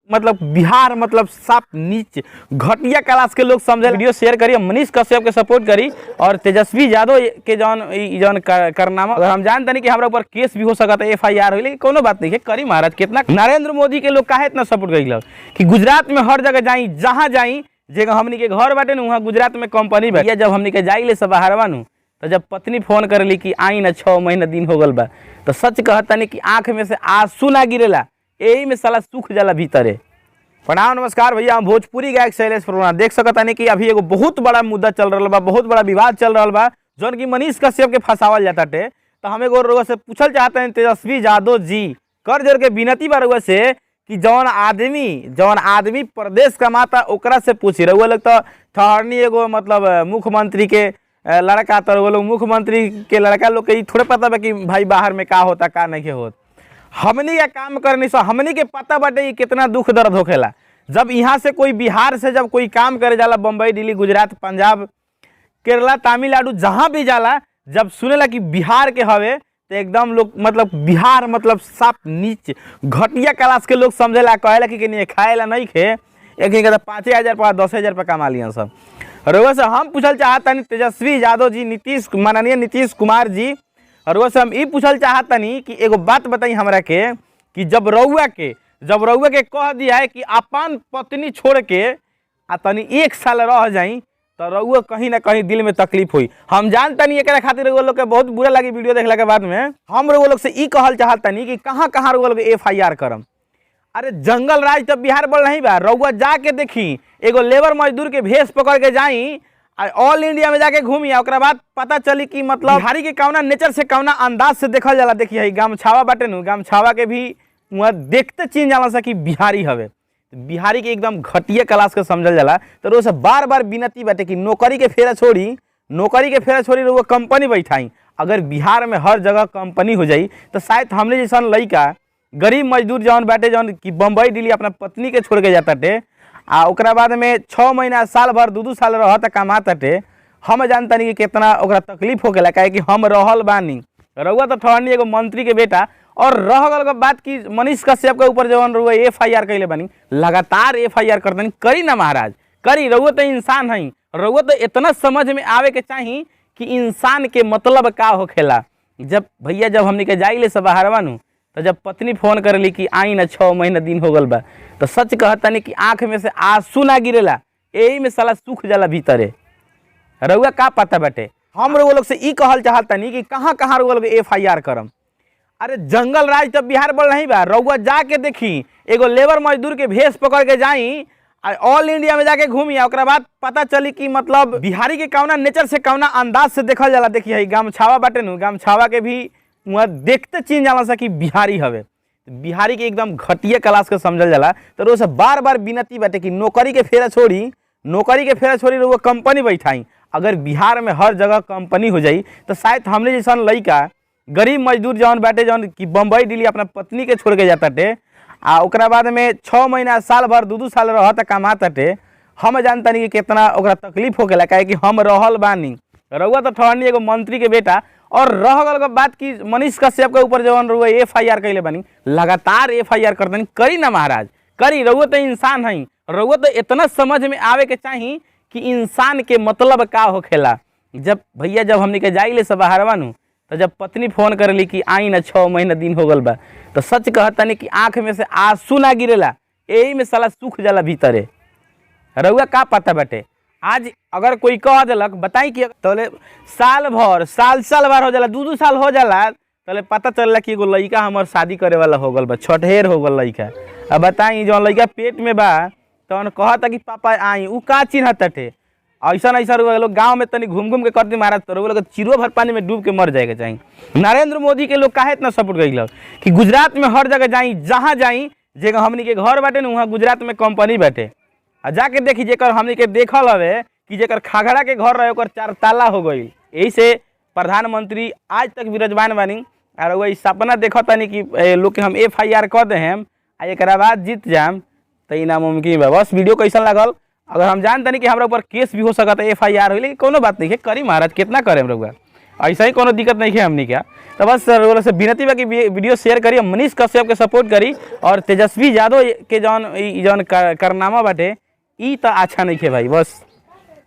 मतलब बिहार मतलब साफ नीच घटिया क्लास के लोग समझे। वीडियो शेयर करी, मनीष कश्यप के सपोर्ट करी और तेजस्वी यादव के जौन ई जौन करनामा, अगर हम जानतनी कि हमरा ऊपर केस भी हो सकता है, एफआईआर हो, लेकिन कोनो बात नहीं है, करी महाराज। कितना नरेंद्र मोदी के लोग काहे इतना सपोर्ट करी कि गुजरात में हर जगह जाई, जहाँ जाई, जगह हमनी के घर बाटे न वहाँ गुजरात में कंपनी बा। जब हमनी के जाइले सब बाहरवा नु, तो जब पत्नी फोन करली कि आई ना, 6 महीना दिन हो गल बा, तो सच कहतनी कि आँख में से आंसू ना गिरेला, यही में साला सूख जाला भीतरे। प्रणाम नमस्कार भैया, हम भोजपुरी गायक शैलेश फरवाना। देख सकतानी कि अभी एगो बहुत बड़ा मुद्दा चल रहा बा, बहुत बड़ा विवाद चल रहा बा, जौन कि मनीष कश्यप के फंसावल जाता टे। तो हम एगो रउआ से पूछल चाहते हैं, तेजस्वी यादव जी, कर जोर के विनती बा रउआ से कि जौन आदमी प्रदेश कमाता ओकरा से पूछी। रउआ लोग तो ठहरनी एगो मतलब मुख्यमंत्री के लड़का, तो रउआ लोग मुख्यमंत्री के लड़का लोग के ई थोड़े पता बा कि भाई बाहर में का होता का नहीं होत। हमनी के काम करनी सो हमनी के पता बाटे कि कितना दुख दर्द होखेला। जब यहाँ से कोई, बिहार से जब कोई काम करे जाला बम्बई, दिल्ली, गुजरात, पंजाब, केरला, तमिलनाडु, जहाँ भी जाला, जब सुनेला कि बिहार के हवे, तो एकदम लोग मतलब बिहार मतलब साफ नीच घटिया क्लास के लोग समझेला, कहेला कि नहीं खाएला नहीं खे, एक एक 5,000 पर 10,000 पर कमा लिया सब। रउआ से हम पूछल चाहतनी तेजस्वी यादव जी, नीतीश, माननीय नीतीश कुमार जी, रउआ से हम ई पूछल चाहतनी कि एगो बात बताई हमरा के कि जब रउआ के कह दिया है कि अपन पत्नी छोड़ के आ तनी एक साल रह जाई, तो रउआ कहीं ना कहीं दिल में तकलीफ हुई। हम जानतनी एकरा खातिर रउआ लोग के बहुत बुरा लगी वीडियो देखला के बाद में। हम रउआ लोग से ई कहल चाहतनी कि कहाँ कहाँ रउआ लोग एफआईआर करम। अरे जंगल राज तो बिहार बोल नहीं बा। रउआ जाके देखी, एगो लेबर मजदूर के भेष पकड़ के जाई आ ऑल इंडिया में जाके घूमी, आ ओकरा बाद पता चली कि मतलब बिहारी के कौना नेचर से, कौना अंदाज से देखल जाला। देखी है गमछावा बाटे नु, गमछावा के भी वहाँ देखते चिन्ह जाला सा कि बिहारी हवे। बिहारी के एकदम घटिया क्लास के समझल जाला। तो रोज से बार बार विनती बाटे कि नौकरी के फेरा छोड़ी, नौकरी के फेरा छोड़ी, रउआ कंपनी बैठाई। अगर बिहार में हर जगह कंपनी हो जाई, तो शायद हमने जैसन लइका, गरीब मजदूर जौन बाटे, जौन कि बम्बई, दिल्ली अपना पत्नी के छोड़ के जाता टे, आ ओकरा बाद में 6 महीना, साल भर, 2-2 साल रहत कमाताटे, हम जानतानी कि कितना ओकरा तकलीफ होखेला, काहे कि हम रहल बानी। रउआ तो ठहरनी एगो मंत्री के बेटा। और रह गल बात कि मनीष कश्यप के ऊपर जवन रउआ एफआईआर कैले बानी, लगातार एफआईआर करतनी, करी ना महाराज, करी। रउआ तो इंसान हई, रउआ तो इतना समझ में आवे के चाही कि इंसान के मतलब का होखेला। जब भैया, जब हमनी के जाइले सब बाहरवा नु, तो जब पत्नी फोन करली कि आई ना, 6 महीना दिन हो गल बा, तो सच कहतनी कि आँख में से आंसू ना गिरेला, यही में साला सूख जाला भीतरे। रउआ का पता बाटे। हम रउआ लोग से ई कहल चाहतनी कि कहाँ कहाँ रउआ लोग एफआईआर करम। अरे जंगल राज तो बिहार बोल नहीं बा। रउआ जाके देखी, एगो लेबर मजदूर के भेष पकड़ के जाई आ ऑल इंडिया में जाके घूमी, आ ओकरा बाद पता चली कि मतलब बिहारी के कौना नेचर से, कौना अंदाज से देखल जाला। देखी है गमछावा बाटे नु, गमछावा के भी वहाँ देखते चिन्ह जाला सा कि बिहारी हवे। बिहारी के एकदम घटिया क्लास के समझल जाला। तो रोज से बार बार विनती बाटे कि नौकरी के फेरा छोड़ी, नौकरी के फेरा छोड़ी, रउआ कंपनी बैठाई। अगर बिहार में हर जगह कंपनी हो जाई, तो शायद हमने जैसन लइका, गरीब मजदूर जौन बाटे, जौन कि बम्बई, दिल्ली अपना पत्नी के छोड़ के जाता टे, आ ओकरा बाद में 6 महीना, साल भर, 2-2 साल रहत कमाताटे, हम जानतानी कि कितना ओकरा तकलीफ होखेला, काहे कि हम रहल बानी। रउआ तो ठहरनी एगो मंत्री के बेटा। और रह गल बात कि मनीष कश्यप के ऊपर जवन रउआ एफआईआर कैले बानी, लगातार एफआईआर करतनी, करी ना महाराज, करी। रउआ तो इंसान हई, रउआ तो इतना समझ में आवे के चाही कि इंसान के मतलब का होखेला। जब भैया, जब हमनी के जाइले सब बाहरवा नु, तो जब पत्नी फोन करली कि आई ना, 6 महीना दिन हो गल बा, तो सच कहतनी कि आँख में से आंसू ना गिरेला, यही में साला सूख जाला भीतरे। रउआ का पता बाटे। आज अगर कोई कह देलक, बताई कि तोले साल भर, साल साल भर हो जाला, 2-2 साल हो जाला, तले पता चलला कि एगो लइका हमर शादी करे वाला हो गल बा, छठेर हो गल लइका। अब बताई, जौन लइका पेट में बा तौन कहता कि पापा आई, उ का चिन्हताटे? ऐसा ऐसा लोग गांव में तनी घूम घूम के करती महाराज, तो लोग चिड़ुआ भर पानी में डूब के मर जाए के चाही। नरेंद्र मोदी के लोग काहे इतना सपोर्ट करी कि गुजरात में हर जगह जाई, जहाँ जाई, जगह हमनी के घर बाटे न वहाँ गुजरात में कंपनी बाटे। आ जाके देखी, जेकर हमनी के देखल हवे कि जेकर खागड़ा के घर रहे, ओकर चार ताला हो गई। यही से प्रधानमंत्री आज तक विराजमान बानी। और वही सपना देखतानी कि लोग के हम एफआईआर कर देहम आ एकरा बाद जीत जाम, तो ई नामुमकिन बा। बस, वीडियो कैसन लागल? अगर हम जानतनी कि हमरा ऊपर केस भी हो सकता है, एफआईआर हो, लेकिन कोनो बात नहीं है, करी महाराज, कितना करें रउआ, ऐसा ही कोनो दिक्कत नहीं है हमनी के। तो बस सर बोला से विनती बा कि वीडियो शेयर करी, मनीष कश्यप के सपोर्ट करी और तेजस्वी यादव के जौन ई जौन करनामा बाटे ई तो अच्छा नहीं खे भाई बस।